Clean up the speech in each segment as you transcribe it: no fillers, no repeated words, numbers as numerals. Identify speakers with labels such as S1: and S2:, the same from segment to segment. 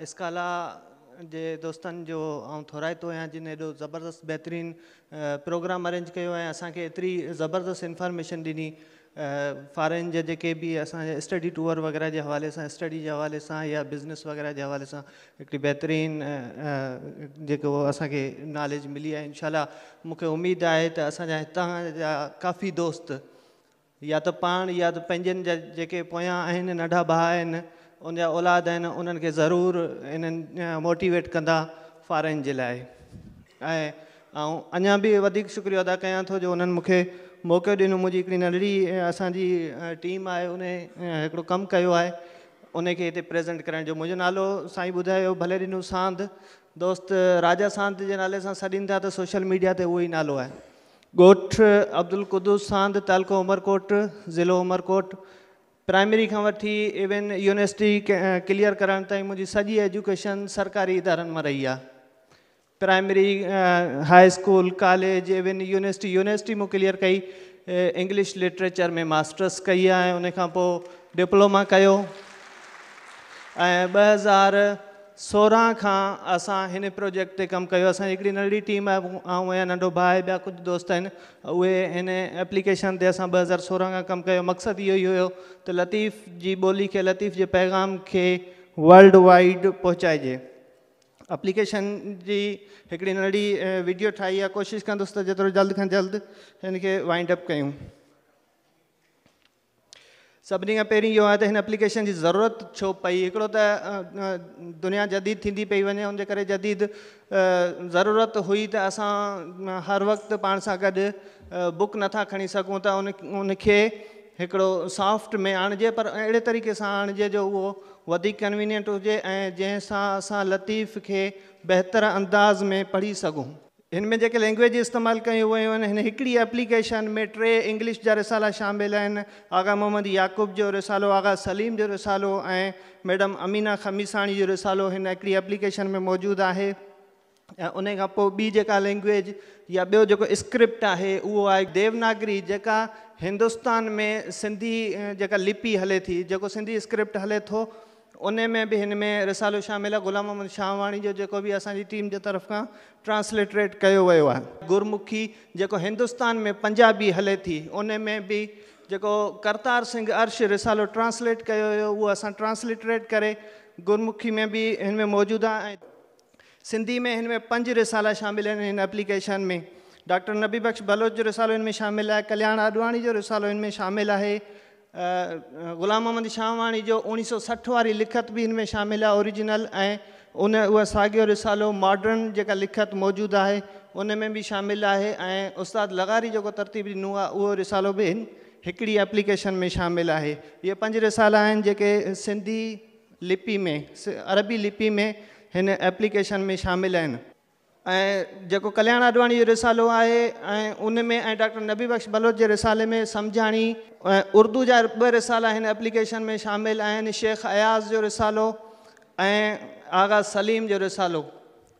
S1: اسڪالا جي دوستن جو آئون ٿورائتو آهيان جن ايڏو زبردست بهترين پروگرام ارينج ڪيو ۽ اسان کي ايتري زبردست انفارميشن ڏني فارين جا جيڪي به اسان جا اسٽڊي ٽوئر وغيره جي حوالي سان، اسٽڊي جي حوالي سان يا بزنس وغيره جي حوالي سان هڪڙي بهترين جيڪو اسان کي ناليج ملي آهي. انشاء الله مون کي اميد آهي ته اسان جا هتان جا ڪافي دوست يا ته پاڻ يا ته پنهنجن جا جيڪي پويان آهن، ننڍا ڀاء آهن، ان جا اولاد آهن، انهن کي ضرور انهن موٽيويٽ ڪندا فارين جي لاء. ۽ آئون اڃا به وڌيڪ شڪريو ادا ڪيان ٿو جو انهن مون کي موقعو ڏنو. منهنجي هڪڙي ننڍڙي اسان جي ٽيم آهي، ان هڪڙو ڪم ڪيو آهي ان کي هتي پريزنٽ ڪرڻ جو. منهنجو نالو سائين ٻڌايو ڀلي ڏنو ساند، دوست راجا ساند جي نالي سان سڏين ٿا ته سوشل ميڊيا تي اهو ئي نالو آهي. ڳوٺ عبدالقدوس ساند، تعلقو عمرڪوٽ، ضلعو عمرڪوٽ. پرائمري کان وٺي ايون يونيورسٽي ڪليئر ڪرڻ تائين منهنجي سڄي ايجوڪيشن سرڪاري ادارن مان رهي آهي. Primary, high school, college, even university. University مون ڪليئر ڪئي، انگلش لٽريچر ۾ ماسٽرس ڪئي آهي ۽ ان کان پوء ڊپلوما ڪيو ۽ 2016 کان اسان هن پروجيڪٽ تي ڪم ڪيو. اسان جي هڪڙي ننڍڙي ٽيم آهي، آئون آهيان، ننڍو ڀاء آهي، ٻيا ڪجهه دوست آهن. اهي هن ايپليڪيشن تي اسان 2016 کان ڪم ڪيو. مقصد اهو ئي هيو ته لطيف جي ٻولي کي، لطيف جي پيغام کي ورلڊ وائيڊ پهچائجي. اپليڪيشن جي هڪڙي ننڍڙي ويڊيو ٺاهي آهي، ڪوشش ڪندس ته جيترو جلد کان جلد هن کي وائنڊ اپ ڪيون. سڀني کان پهرين اهو آهي ته هن اپليڪيشن جي ضرورت ڇو پئي. هڪڙو ته دنيا جديد ٿيندي پئي وڃي، ان جي ڪري جديد ضرورت هئي ته اسان هر وقت پاڻ سان گڏ بڪ نٿا کڻي سگهون ته ان کي هڪڙو سافٽ ۾ آڻجي، پر اهڙي طريقي سان آڻجي جو اهو وڌيڪ ڪنوينينٽ هجي ۽ جنهن سان اسان لطيف کي بهتر انداز ۾ پڙهي سگهون. هن ۾ جيڪي لينگويج استعمال ڪيون ويون آهن، هن هڪڙي ايپليڪيشن ۾ ٽي انگلش جا رسالا شامل آهن، آغا محمد يعقوب جو رسالو، آغا سليم جو رسالو ۽ ميڊم امينه خميساڻي جو رسالو هن هڪڙي ايپليڪيشن ۾ موجود آهي. ۽ ان کان پوء ٻي جيڪا لينگويج يا ٻيو جيڪو اسڪرپٽ آهي اهو آهي ديوناگري، جيڪا هندستان ۾ سنڌي جيڪا لپي هلي ٿي، جيڪو سنڌي اسڪرپٽ هلي ٿو، ان ۾ به هن ۾ رسالو شامل آهي غلام محمد شاهواڻي جو، جيڪو به اسان جي ٽيم جي طرف کان ٽرانسليٽريٽ ڪيو ويو آهي. گرمکي جيڪو هندستان ۾ پنجابي هلي ٿي، ان ۾ به جيڪو ڪرتار سنگهه عرش رسالو ٽرانسليٽ ڪيو ويو، اهو اسان ٽرانسليٽريٽ ڪري گرمکي ۾ به هن ۾ موجود آهي. ۽ سنڌي ۾ هن ۾ پنج رسالا شامل آهن. هن ايپليڪيشن ۾ ڊاڪٽر نبي بخش بلوچ جو رسالو هن ۾ شامل آهي، ڪلياڻ آڏواڻي جو رسالو هن ۾ شامل آهي، غلام محمد شاهواڻي جو 1960 واري لکت به هن ۾ شامل آهي اوريجنل، ۽ ان اها ساڳيو رسالو ماڊرن جيڪا لکت موجود آهي ان ۾ به شامل آهي، ۽ استاد لغاري جيڪو ترتيب ڏنو آهي اهو رسالو به هن هڪڙي ايپليڪيشن ۾ شامل آهي. اهي پنج رسالا آهن جيڪي سنڌي لپي ۾ عربي لپي ۾ هن ايپليڪيشن ۾ شامل آهن. ۽ جيڪو ڪلياڻ آڏواڻي جو رسالو آهي ۽ ان ۾ ۽ ڊاڪٽر نبي بخش بلوچ جي رسالي ۾ سمجهاڻي، ۽ اردو جا ٻه رسالا هن ايپليڪيشن ۾ شامل آهن، شيخ اياز جو رسالو ۽ آغا سليم جو رسالو.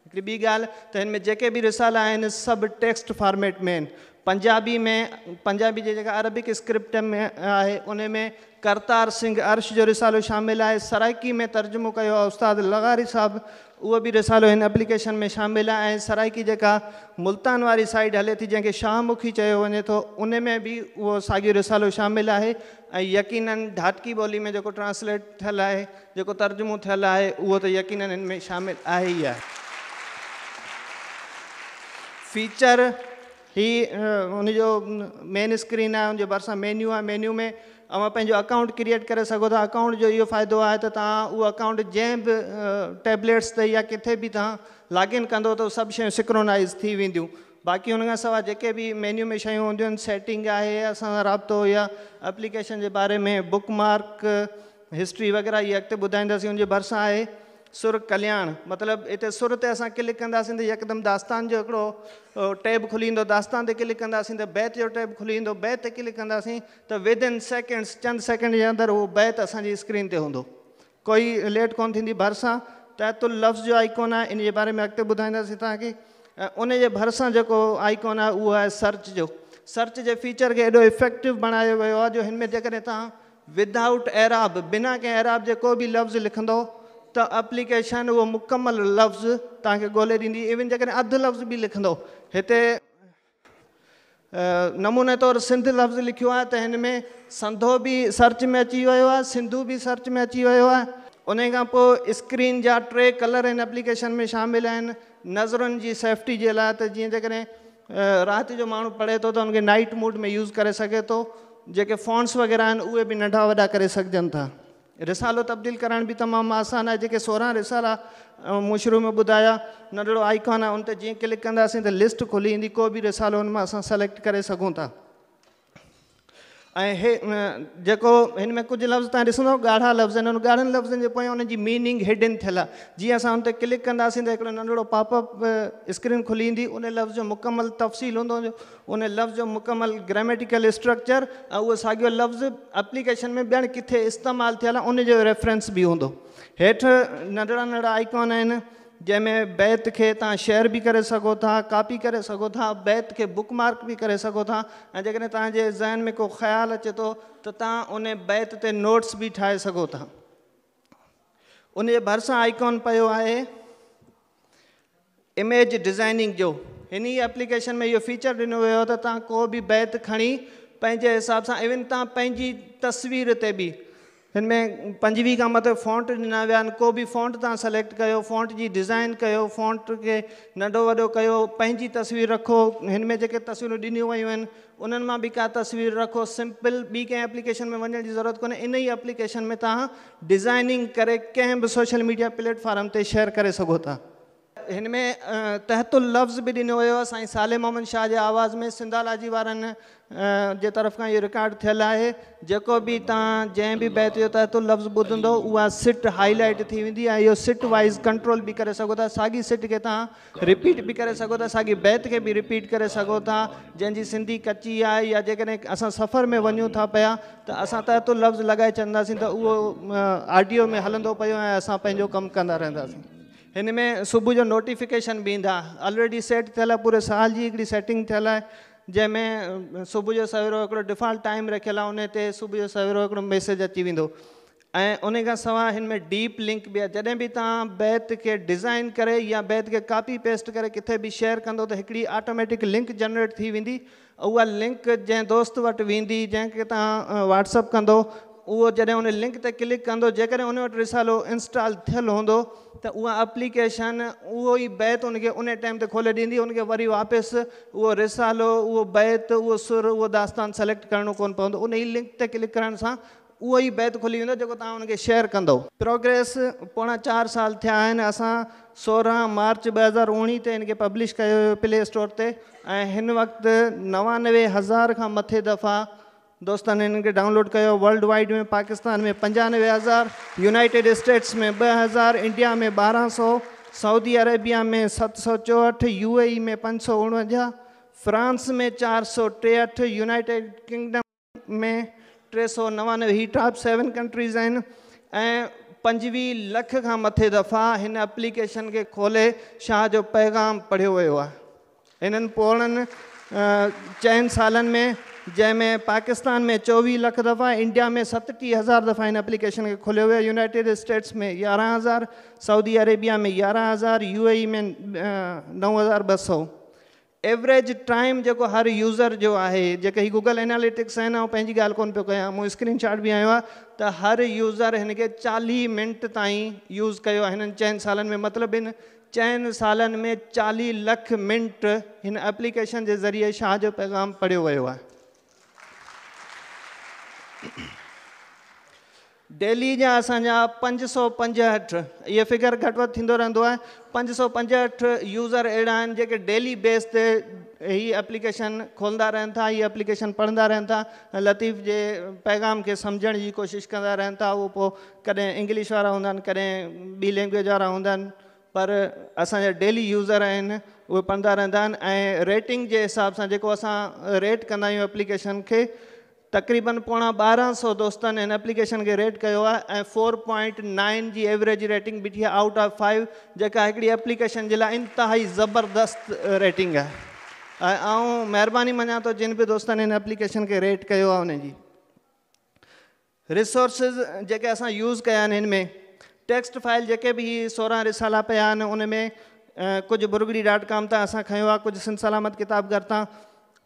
S1: هڪڙي ٻي ڳالهه ته هن ۾ جيڪي به رسالا آهن سڀ ٽيڪسٽ فارميٽ ۾ آهن. پنجابي ۾ پنجابي جي جيڪا عربڪ اسڪرپٽ ۾ آهي ان ۾ ڪرتار سنگهه عرش جو رسالو شامل آهي. سرائڪي ۾ ترجمو ڪيو آهي استاد لغاري صاحب، اهو به رسالو هن اپليڪيشن ۾ شامل آهي. ۽ سرائڪي جيڪا ملتان واري سائيڊ هلي ٿي جنهن کي شاهه مکي چيو وڃي ٿو ان ۾ به اهو ساڳيو رسالو شامل آهي. ۽ يقينن ڍاٽڪي ٻولي ۾ جيڪو ٽرانسليٽ ٿيل آهي، جيڪو ترجمو ٿيل آهي، اهو ته يقينن هن ۾ شامل آهي ئي آهي. فيچر، هي ان جو مين اسڪرين آهي، ان جي ڀرسان مينيو آهي. مينيو ۾ اوهان پنهنجو اڪائونٽ ڪريئيٽ ڪري سگهو ٿا. اڪائونٽ جو اهو فائدو آهي ته توهان اهو اڪائونٽ جنهن به ٽيبليٽس تي يا ڪٿي به توهان لاگ ان ڪندو ته سڀ شيون سڪرونائز ٿي وينديون. باقي ان کان سواء جيڪي به مينيو ۾ شيون هونديون آهن، سيٽنگ آهي، اسان سان رابطو يا اپليڪيشن جي باري ۾ بڪ مارڪ، هسٽري وغيره اهي اڳتي ٻڌائينداسين. ان جي ڀرسان آهي سر ڪلياڻ، مطلب هتي سر تي اسان ڪلڪ ڪنداسين ته يڪدم داستان جو هڪڙو ٽيب کلي ايندو، داستان تي ڪلڪ ڪنداسين ته بيت جو ٽيب کلي ايندو، بيت تي ڪلڪ ڪنداسين ته ود ان سيڪنڊس، چند سيڪنڊ جي اندر اهو بيت اسان جي اسڪرين تي هوندو، ڪوئي ليٽ ڪونه ٿيندي. ڀرسان تحت اللفظ جو آئيڪون آهي، ان جي باري ۾ اڳتي ٻڌائينداسين توهان کي. ۽ ان جي ڀرسان جيڪو آئيڪون آهي اهو آهي سرچ جو. سرچ جي فيچر کي ايڏو افيڪٽو بڻايو ويو آهي جو هن ۾ جيڪڏهن توهان ودائوٽ اعراب، بنا ڪنهن اعراب جي ڪو به لفظ لکندو ته اپليڪيشن اهو مڪمل لفظ توهان کي ڳولي ڏيندي. ايون جيڪڏهن اڌ لفظ به لکندو، هتي نموني طور سنڌ لفظ لکيو آهي ته هن ۾ سنڌو به سرچ ۾ اچي ويو آهي، سنڌو به سرچ ۾ اچي ويو آهي. ان کان پوء اسڪرين جا 3 ڪلر هن اپليڪيشن ۾ شامل آهن نظرن جي سيفٽي جي لاء، ته جيئن جيڪڏهن رات جو ماڻهو پڙهي ٿو ته ان کي نائٽ موڊ ۾ يوز ڪري سگهي ٿو. جيڪي فونٽس وغيره آهن اهي به ننڍا وڏا ڪري سگهجن ٿا. رسالو تبديل ڪرڻ به تمام آسان آهي. جيڪي 16 رسالا مون شروع ۾ ٻڌايا، ننڍڙو آئيڪان آهي، ان تي جيئن ڪلڪ ڪنداسين ته لسٽ کلي ايندي، ڪو به رسالو ان مان اسان سليڪٽ ڪري سگهون ٿا. ۽ هي جيڪو هن ۾ ڪجهه لفظ توهان ڏسندو ڳاڙها لفظ آهن، ان ڳاڙهن لفظن جي پويان انهن جي ميننگ هڊن ٿيل آهي. جيئن اسان ان تي ڪلڪ ڪنداسين ته هڪڙو ننڍڙو پاپ اپ اسڪرين کلي ايندي، ان لفظ جو مڪمل تفصيل هوندو، ان لفظ جو مڪمل گراميٽيڪل اسٽرڪچر ۽ اهو ساڳيو لفظ اپليڪيشن ۾ ٻيڻ ڪٿي استعمال ٿيل آهي ان جو ريفرنس به هوندو. هيٺ ننڍڙا ننڍڙا آئيڪان آهن جنهن ۾ بيت کي توهان شيئر به ڪري سگهو ٿا، ڪاپي ڪري سگهو ٿا، بيت کي بڪ مارڪ به ڪري سگهو ٿا، ۽ جيڪڏهن توهان جي ذهن ۾ ڪو خيال اچي ٿو ته توهان ان بيت تي نوٽس به ٺاهي سگهو ٿا. ان جي ڀرسان آئيڪان پيو آهي اميج ڊزائننگ جو. هن ئي اپليڪيشن ۾ اهو فيچر ڏنو ويو آهي ته توهان ڪو به بيت کڻي پنهنجي حساب سان، ايون توهان پنهنجي تصوير تي به، هن ۾ 25 کان مٿي فونٽ ڏنا ويا آهن، ڪو به فونٽ توهان سليڪٽ ڪيو، فونٽ جي ڊزائن ڪيو، فونٽ کي ننڍو وڏو ڪيو، پنهنجي تصوير رکو. هن ۾ جيڪي تصويرون ڏنيون ويون آهن انهن مان به ڪا تصوير رکو. سمپل، ٻي ڪنهن اپليڪيشن ۾ وڃڻ جي ضرورت ڪونهي، ان ئي اپليڪيشن ۾ توهان ڊزائننگ ڪري ڪنهن به سوشل ميڊيا پليٽ فارم تي شيئر ڪري سگهو ٿا. هن ۾ تحت اللفظ به ڏنو ويو آهي، سائين صالح محمد شاهه جي آواز ۾ سنڌالاجي وارن جي طرف کان اهو رڪارڊ ٿيل آهي. جيڪو به توهان جنهن به بيت جو تحت اللفظ ٻڌندو اها سٽ هائي لائيٽ ٿي ويندي ۽ اهو سٽ وائيز ڪنٽرول به ڪري سگهو ٿا. ساڳي سٽ کي توهان رپيٽ به ڪري سگهو ٿا، ساڳي بيت کي به رپيٽ ڪري سگهو ٿا. جنهن جي سنڌي ڪچي آهي يا جيڪڏهن اسان سفر ۾ وڃون ٿا پيا ته اسان تحت اللفظ لڳائي ڇڏنداسين ته اهو آڊيو ۾ هلندو پيو ۽ اسان پنهنجو ڪم ڪندا رهنداسين. هن ۾ صبح جو نوٽيفڪيشن به ايندا، آلريڊي سيٽ ٿيل آهي، پوري سال جي هڪڙي سيٽنگ ٿيل آهي جنهن ۾ صبح جو سويرو هڪڙو ڊفالٽ ٽائيم رکيل آهي، ان تي صبح جو سويرو هڪڙو ميسيج اچي ويندو. ۽ ان کان سواء هن ۾ ڊيپ لنڪ به آهي، جڏهن به توهان بيت کي ڊزائن ڪري يا بيت کي ڪاپي پيسٽ ڪري ڪٿي به شيئر ڪندو ته هڪڙي آٽوميٽڪ لنڪ جنريٽ ٿي ويندي. اها لنڪ جنهن دوست وٽ ويندي، جنهن کي توهان واٽس اپ ڪندو، اهو جڏهن ان لنڪ تي ڪلڪ ڪندو، جيڪڏهن ان وٽ رسالو انسٽال ٿيل هوندو ته اها اپليڪيشن اهو ئي بيت ان کي ان ٽائيم تي کولي ڏيندي. ان کي وري واپس اهو رسالو، اهو بيت، اهو سر، اهو داستان سليڪٽ ڪرڻو ڪونه پوندو. ان ئي لنڪ تي ڪلڪ ڪرڻ سان اهو ئي بيت کلي ويندو جيڪو توهان ان کي شيئر ڪندو. پروگريس 3.75 سال ٿيا آهن. اسان 16 مارچ 2019 تي هن کي پبلش ڪيو هيو پلي اسٽور تي ۽ هن وقت 99,000 کان مٿي دفعا دوستن هن کي ڊائونلوڊ ڪيو. World wide ۾ Pakistan ۾ 95,000، United States ۾ 2,000، India ۾ 1,200، Saudi Arabia ۾ 764، U A E ۾ 549، France ۾ 463، United Kingdom ۾ 399. هي ٽاپ 7 ڪنٽريز آهن ۽ 25 لک کان مٿي دفعا هن اپليڪيشن کي کولي شاهه جو پيغام پڙهيو ويو آهي هنن 3.75 سالن ۾، جنهن ۾ پاڪستان ۾ 24 لک دفعا، انڊيا ۾ 37,000 دفعا هن اپليڪيشن کي کوليو ويو، united States ۾ 11,000، Saudi Arabia ۾ 11,000، U A E ۾ 9,200. Average time جيڪو هر يوزر جو آهي، جيڪي هي گوگل ايناليٽڪس آهن، آئون پنهنجي ڳالهه ڪونه پيو ڪيان، مون اسڪرين شاٽ به هنيو آهي ته هر يوزر هن کي 40 منٽ تائين يوز ڪيو آهي هنن 4 سالن ۾. مطلب هن 4 سالن ۾ 40 لک منٽ هن اپليڪيشن جي ذريعي شاهه جو پيغام پڙهيو ويو آهي. ڊيلي جا اسان جا 565، اهي فگر گهٽ وڌ ٿيندو رهندو آهي، 565 يوزر اهڙا آهن جيڪي ڊيلي بيس تي هي اپليڪيشن کولندا رهن ٿا، هي اپليڪيشن پڙهندا رهن ٿا ۽ لطيف جي پيغام کي سمجهڻ جي ڪوشش ڪندا رهن ٿا. اهو پوء ڪڏهن انگلش وارا هوندا آهن، ڪڏهن ٻي لينگويج وارا هوندا آهن، پر اسان جا ڊيلي يوزر آهن اهي پڙهندا رهندا آهن. ۽ ريٽنگ جي حساب سان جيڪو اسان ريٽ ڪندا آهيون اپليڪيشن کي، تقريبن 11,750 دوستن هن اپليڪيشن کي ريٽ ڪيو آهي ۽ 4.9 جي ايوريج ريٽنگ بيٺي آهي آئوٽ آف 5، جيڪا هڪڙي اپليڪيشن جي لاء انتهائي زبردست ريٽنگ آهي. ۽ آئون مهرباني مڃان ٿو جن به دوستن هن اپليڪيشن کي ريٽ ڪيو آهي. انهن جي ريسورسز جيڪي اسان يوز ڪيا آهن، هن ۾ ٽيڪسٽ فائل جيڪي به هي 16 رسالا پيا آهن ان ۾ ڪجهه ڀرڳڙي ڊاٽ ڪام تان اسان کنيو آهي، ڪجهه سنڌ سلامت ڪتاب گهر تان.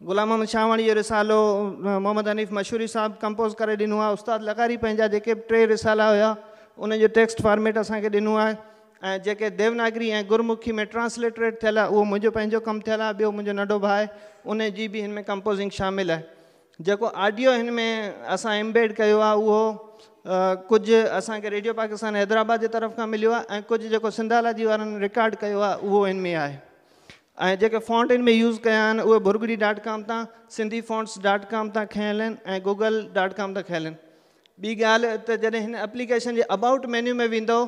S1: غلام محمد شاهواڻي جو رسالو محمد حنيف مشوري صاحب ڪمپوز ڪري ڏنو آهي. استاد لغاري پنهنجا جيڪي به 3 رسالا هيا انهن جو ٽيڪسٽ فارميٽ اسان کي ڏنو آهي ۽ جيڪي ديوناگري ۽ گرمکي ۾ ٽرانسليٽريٽ ٿيل آهي اهو منهنجو پنهنجو ڪم ٿيل آهي. ٻيو منهنجو ننڍو ڀاء آهي ان جي به هن ۾ ڪمپوزنگ شامل آهي. جيڪو آڊيو هن ۾ اسان امبيڊ ڪيو آهي اهو ڪجهه اسان کي ريڊيو پاڪستان حيدرآباد جي طرف کان مليو آهي ۽ ڪجهه جيڪو سنڌالاجي وارن رڪارڊ ڪيو آهي اهو هن ۾ آهي. ۽ جيڪي فونٽ هن ۾ يوز ڪيا آهن اهي ڀرڳڙي ڊاٽ ڪام تان، سنڌي فونٽس ڊاٽ ڪام تان کنيل آهن ۽ گوگل ڊاٽ ڪام تان کنيل آهن. ٻي ڳالهه ته جڏهن هن اپليڪيشن جي ابائوٽ مينيو ۾ ويندو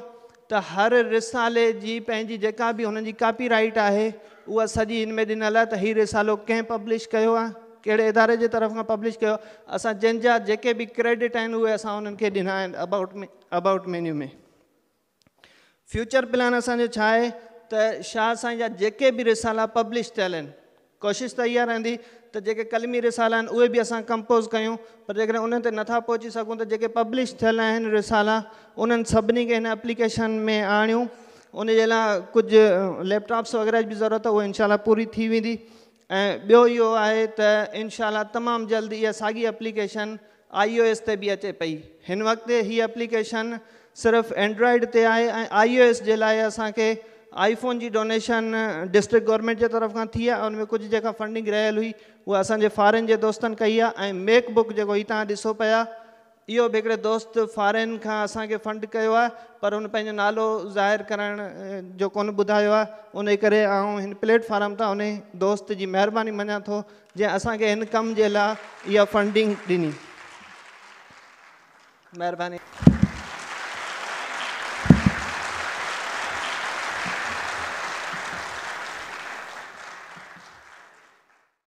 S1: ته هر رسالي جي پنهنجي جيڪا به هنن جي ڪاپي رائيٽ آهي اها سڄي هن ۾ ڏنل آهي ته هي رسالو ڪنهن پبلش ڪيو آهي، ڪهڙي اداري جي طرف کان پبلش ڪيو آهي. اسان جن جا جيڪي به ڪريڊٽ آهن اهي اسان انهن کي ڏنا آهن ابائوٽ مينيو ۾. فيوچر پلان اسان جو ڇا آهي ته شاهه سائين جا جيڪي به رسالا پبلش ٿيل آهن ڪوشش ته اها رهندي ته جيڪي قلمي رسالا آهن اهي به اسان ڪمپوز ڪيون، پر جيڪڏهن انهن تي نٿا پهچي سگهون ته جيڪي پبلش ٿيل آهن رسالا انهن سڀني کي هن اپليڪيشن ۾ آڻيون. ان جي لاء ڪجهه ليپ ٽاپس وغيره جي به ضرورت آهي، اهو انشاء الله پوري ٿي ويندي. ۽ ٻيو اهو آهي ته انشاء الله تمام جلد اها ساڳي اپليڪيشن آئي او ايس تي به اچي پئي. هن وقت هي اپليڪيشن صرف اينڊرائيڊ تي آهي ۽ آئي او ايس جي لاء اسان کي آئي فون جي ڊونيشن ڊسٽرڪٽ گورنمينٽ جي طرف کان ٿي آهي. ان ۾ ڪجهه جيڪا فنڊنگ رهيل هئي اها اسان جي فارين جي دوستن ڪئي آهي. ۽ ميڪ بڪ جيڪو هي توهان ڏسو پيا اهو به هڪڙي دوست فارين کان اسان کي فنڊ ڪيو آهي، پر هن پنهنجو نالو ظاهر ڪرڻ جو ڪونه ٻڌايو آهي. ان ڪري آئون هن پليٽ فارم تان ان دوست جي مهرباني مڃان ٿو جنهن اسان کي هن ڪم جي لاء اها فنڊنگ ڏني. مهرباني.